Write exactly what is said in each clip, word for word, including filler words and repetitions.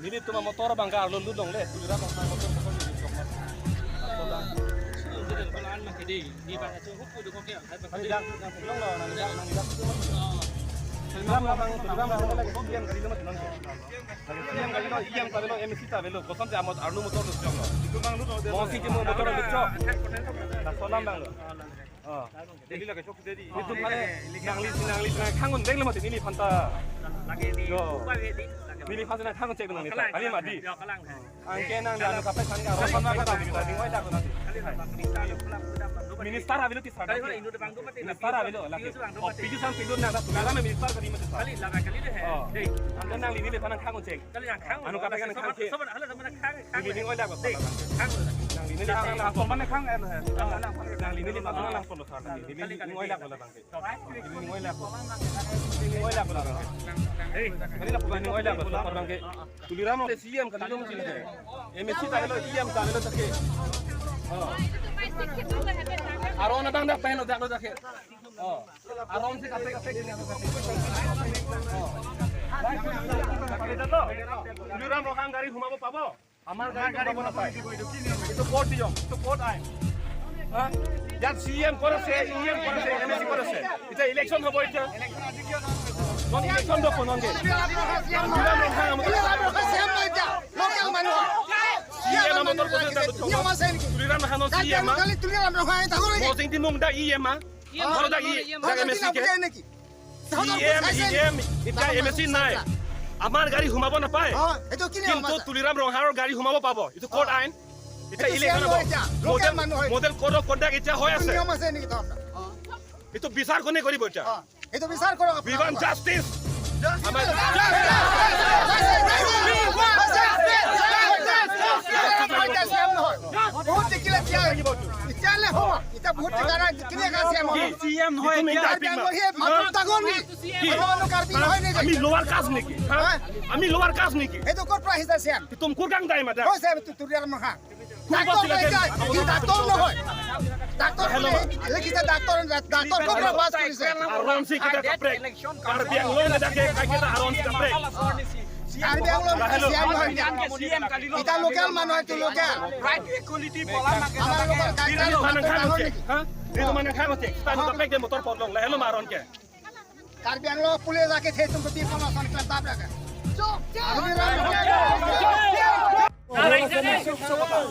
Nelitum amotor abang ke arlo lut longle, Tuliram Ronghang amotor pokok ni lut longle. Kali dak, dak, dak, dak, dak, dak, Tuliram Ronghang, Tuliram Ronghang lagi C M gari lo mati nonke. Lagi C M gari lo, E M ta avelo, M A C ta avelo, kosonsi amot arlo motor lut longle. Mohsing Timung motor lut longle. Laso alam abang lo. Oh. Jadi lagi chok jadi. Itum pare nangli, nangli, nangli khang un deng lo mati neliphan ta. Lagi di. Yo. Neliphan ta khang un chek nangli ta. Kalang. Kali mati. Yo, kalang. Anke nangli anu kaprek aphan ke aron aphan ma kata di kita di ngoi dak nanti. Minister avelo ti sar. Kali mana Indo depan tu mati. Minister avelo lagi. Oh, P G sang pindur nang dak Tuliram minister kali mati sar. Kali lagi kali deh. Oh. Deh. Anke nangli neliphan khang un chek. Kali yang khang. Anu kaprek kan khang chek. Sama, sama, sama khang. Neli ning oilak lo. Nangli neli khang lo. Nangli neli khang lo, sar. Neli ning oilak lo, bang. Neli ning oilak lo. Neli ning oilak lo, bang. Neli ning oilak lo, sar, bang. Tuliram lo C M kali lo mesti lo. M A C ta lo, E M ta lo, ta ke. Oh. Aron abang dak pen lo, dak lo, ta ke. Oh. Aron si kaprek, kaprek, kaprek. Oh. Tuliram Ronghang gari humabo pabo? Amar gari humabo napai. Itu court niyom, itu court ain. Ha? Yat C M kore ase, E M kore ase, M A C kore ase. Ita election hobo ita. Non election do konon ke. Tuliram Ronghang amar C M amar kore ase. Tuliram Ronghang C M ma. Mohsing Timung dak E M ma. Mohsing Timung dak E M ma. Mohsing Timung dak M A C ke. E M, E M, ita M A C nai. Amar gari humabo napai. Kintu Tuliram Ronghangor gari humabo pabo. Itu court ain. Ita election hobo. Model, model code of conduct ita hoi ase. Itu bichar kone koribo ita? We want justice. Amar বহুত দেখিলে এতিয়া, এতিয়ালে হ'ব। এতিয়া বহুত ঠিকানা, কেনেকা C M হ'ব? চি এম নহয়, এতিয়া। মানুহ ডাঙৰ নেকি? কি? মানুহ কাৰ্বি নহয় নেকি? আমি লোৱাৰ কাষ্ট নেকি? হা? হা? আমি লোৱাৰ কাষ্ট নেকি? এইটো ক'ৰ পৰা আহিছে চি এম? তুম কোৰ কাং দাই মাদা? কৈছে, তু-, তুলিৰাম ৰংহাং। কোন ডাক্তৰ পাছিলে? কৈছে, সি ডাক্তৰ নহয়। ডাক্তৰ হেল্ল'। লিখিছে, ডাক্তৰ, ডাক্তৰ ক'ৰ পৰা পাছ কৰিছে? Aron si kita kaprek. Karbi Anglong kita ke, kita aron si kaprek. Karbi Anglong kita C M নহয়। Kita local মানুহ, এইটো local। Right to equality bola lage. আমাৰ local কাৰ্বি Anglong মানুহ ডাঙৰ নেকি? হা? এইটো মানে খাই আছে। তাই তো পেক দে মটৰ পৰ লং, লাহে ল' মাৰণ কে। কাৰ্বি আংলং পুলিচ আকে থে তুমকো তি পলা সান ক্লাব দাব লাগে।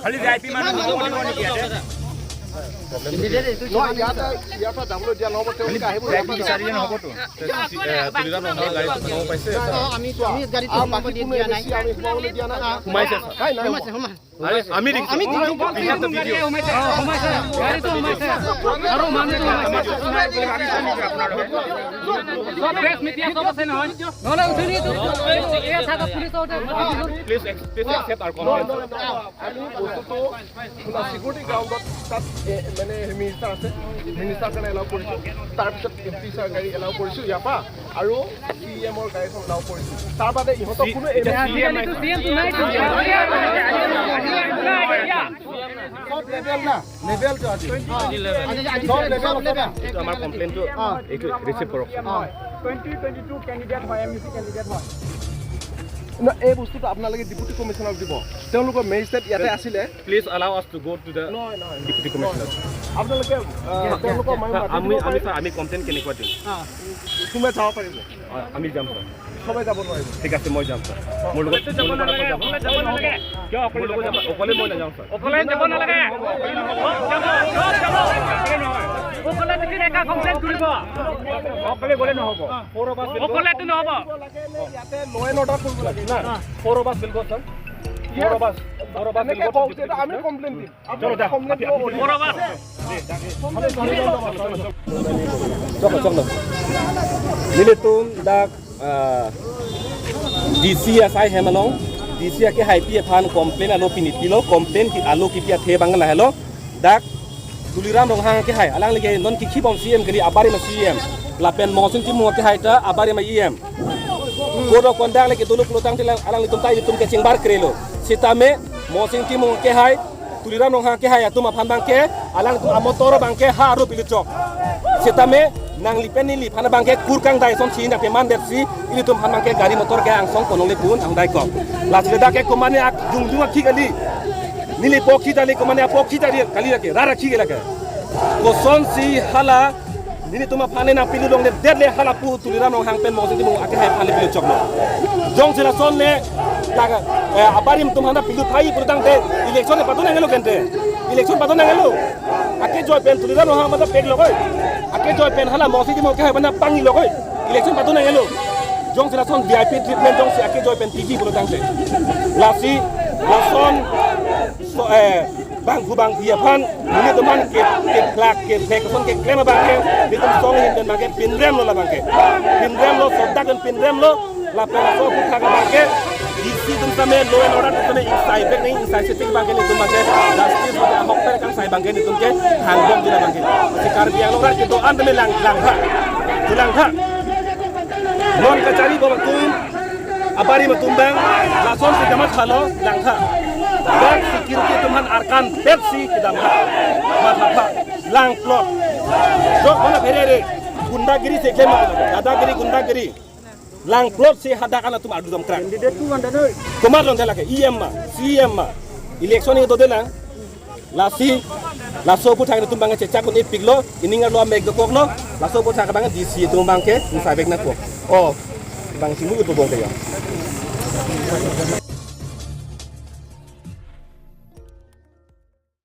খালি ভি আই পি মানুহ সোমাব দিব নেকি ইয়াতে? নহয়, ইয়াত, ইয়াৰ পৰা যাবলৈ দিয়া নহ'ব, তেওঁলোকে আহিব, ভি আই পি ইয়াৰ পৰা যাব। বিচাৰিলে নহ'বতো। এ, তুলিৰাম ৰংহাঙৰ গাড়ীত সোমাব পাইছে? আমি, আমি গাড়ীত আৰু সোমাব বাকী দিয়া, কোনো দিয়া নাই। এম এ চি আমি সোমাবলৈ দিয়া নাই। সোমাইছে, ছাৰ। নাই, নাই, সোমাইছে, সোমাই। আৰে, আমি দেখিছোঁ। আমি দেখিছোঁ। We have the video। সোমাইছে, সোমাইছে। গাড়ীটো সোমাইছে। আৰু মানুহটো সোমাইছে। চব প্ৰেছ মিডিয়া চব আছে নহয়। নহ'লে উঠি নি তো, এই, এই থাকা পুলিচৰ ওচৰত। Please, please accept our complaint। আমি বস্তুটো শুনা, চিকিউৰিটি গ্ৰাউণ্ডত তাত, এ, মানে মিনিষ্টাৰ আছে, মিনিষ্টাৰ কাৰণে এলাউ কৰিছোঁ। তাৰপিছত এম পি ছাৰ গাড়ী এলাউ কৰিছোঁ ইয়াৰ পৰা, আৰু চি এমৰ গাড়ীখন এলাউ কৰিছোঁ। তাৰ বাদে ইহঁতক কোনো এম এ চি এম নাই। চব লেভেল না, লেভেলটো আজি। চব লেভেল আছে না। এইটো আমাৰ কমপ্লেইনটো, অ। এইটো ৰিচিভ কৰক। অ। টুৱেণ্টি টুৱেণ্টি টু কেণ্ডিডেট হয়, এম ই চি কেণ্ডিডেট হয়। না, এই বস্তুটো আপোনালোকে ডেপুটি কমিশ্যনাৰক দিব। তেওঁলোকৰ মেজিষ্ট্ৰেট ইয়াতে আছিলে। Please allow us to go to the নহয়, নহয়। Deputy Commissioner। আপোনালোকে, আহ, তেওঁলোকৰ মানুহ মাতি আমি, দিব আমি, পাৰে। ছাৰ, আমি কমপ্লেইন কেনেকুৱা দিম? কোনোবাই যাব পাৰিব? অ, আমি যাম, ছাৰ। সবে যাব নোৱাৰিব। ঠিক আছে, মই যাম, ছাৰ। মোৰ লগত, মোৰ লগত যাব। অকলে যাব নালাগে। কিয় অকলে যাব? মোৰ লগত যাব। অকলে মই নাযাওঁ, ছাৰ। অকলে যাব নালাগে। অকলে নহয়। অকলে যদি এটা কমপ্লেইন কৰিব, অকলে গ'লে নহ'ব। অকলেতো নহ'ব। ইয়াতে ল' এণ্ড অৰ্ডাৰ কৰিব লাগে না। Four of us will go, sir। Four of us, four of us will go to deputy commissioner। আমি কমপ্লেইন দিম। চলো, যা। Four of us। Chok, chok, chok. Nelitum dak, ah, D C asai hem along, D C akehaipi aphan complain alo pini pilo, complain ke alo kipi athe abang lahelo, dak Tuliram Ronghang akehai, alangli ke non kikhibom C M kali, abarim a-C M, lapen Mohsing Timung akehai ta abarim a-E M. Code of conduct le kedo lo pulotangte alanglitum ta ilitum kachingbar krelo. Sitame Mohsing Timung akehai, Tuliram Ronghang akehai atum aphan abang ke, alangtum amotor abang ke ha arup ilichok. Setame nangli pen neli aphan abangke kur kangdai asonsi nangpemandetsi ilitum aphan abangke gari motor ke angsong ponong le pun angdai kok. Lasi dak ke komatne ak jungjung akhei kali. Neli apokhi kali, komatne apokhi kali, kali lake, rat akhei ke lake. Kosonsi hala nelitum aphan nangpilu longledet le hala pu Tuliram Ronghang pen Mongsing Timung akehai aphan le pilu choklo. Jongsi lason le laga, eh, abarim atum aphan pilu thai pulotangte election le padu nangnelo kente. Election padu nangnelo. Akejoi pen Tuliram Ronghang mata pek lo koi. Akejoi pen hala Mongsing Timung akehai aphan pangilo koi. Election padu nangnelo. Jongsi lason V I P treatment jongsi akejoi pen T V pulotangte. Lasi lason so, eh, bangphu bangphi aphan nelitum aphan ke, keplak keplek ason keklem abangke nelitum song ahin pen abangke pinrem lo labangke. Pinrem lo, sodak pen pinrem lo. Lapen laso aphuthak abangke D C atum tame, law and order atum tame ingsai vek nang, ingsai setik abangke nelitum abangke justice abangke ahok per kangsai abangke nelitum ke hangbomji labangke. Si Karbi Anglong rat kedo-an tame lang, langtha. Langtha. Non kachari bom atum, abarim atum abang lasonsi kamatha lo, langtha. Dak security atum aphan arkan petsi kedamtha. Mathatha. Langplot. Jok mana pherere. Gundagiri si klem, dadagiri, gundagiri. Langplotsi hadak an atum ardu damkrak. Candidate tu anda noi. Komat longtha lake, E M ma, C E M ma. Election ni dode lang. Lasi, laso aphuthak nelitum abangke chechak un-epiklo, ining arlo amek dokoklo, laso aphuthak abangke D C atum abangke ingsai vek nangpo. Oh, bang simu itu bongke ya.